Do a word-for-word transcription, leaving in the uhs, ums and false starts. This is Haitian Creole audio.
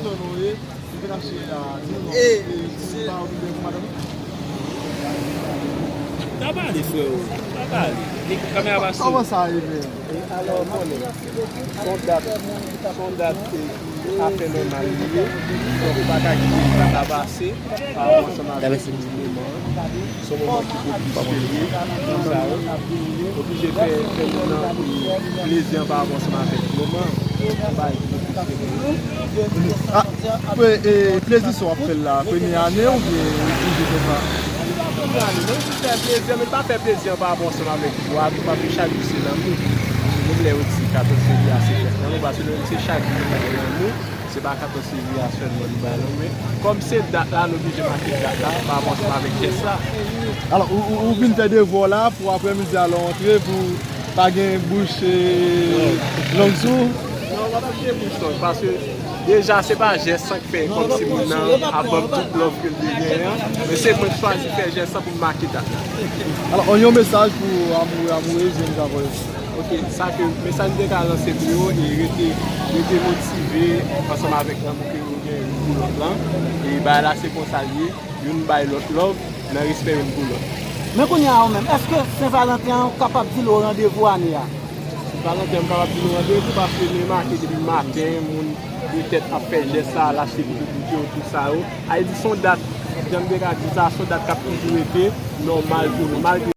Sa pale, freo. Sa pale. Li kamera pa sou. Kòman sa rive? Alò, konnen, se yon dat, se yon dat, e, afè nòmal li ye. Donk, ou pa ka kite dat la pase, pa rapò ansanm avèk moman an. Se yon moman ki pwodiktif li ye, pou sa yo oblije fè, fè moun nan, e, plezi an pa rapò ansanm avèk moman an. Bay pwodiktif. Ah, e, plezi sa w ap fè l la, premye ane oubyen ou toujou fè sa? Premye ane, menm si l fè plezi an, men l pa fè plezi an pa rapò ansanm avèk jou a tou, paske chak jou se lanmou. Menm lè yo di katòz fevriye a se fèt lanmou, paske nou menm se chak jou nou bay lanmou, se pa katòz fevriye a sèlman nou bay lanmou, men kòm se dat la, nou oblije make dat la pa rapò ansanm avèk jès la. Alò, ou, ou, ou vin fè devwa w la pou aprèmidi a lè w antre, pou pa gen bouch, e, long sou ou? Non, pa ta gen bouch long, paske deja se pa jès lan k fè kòmsi moun nan ap ban m tout love ke l te genyen an, men se mwen k chwazi fè jès lan pou m make dat la. Alò, yon mesaj pou amoure, amourez, jèn gason yo. Ok, sa ke mesaj m te ka lanse pou yo, e rete, rete motive ansanm avèk lanmou ke yo gen youn pou lòt lan. E bagay la se konsa l ye, youn bay lòt love, nan respè youn pou lòt. Men kounye a ou menm, èske Sen Valanten an ou kapab di l ou randevou ane a? Sen Valanten an m kapab di l ou randevou paske li make depi maten, moun petèt ap fè jès la, al achte poupou pou yo, tout sa yo. Sa vle di se yon dat, jan m te ka di sa, se yon dat k ap toujou rete nòmal pou nou, malgre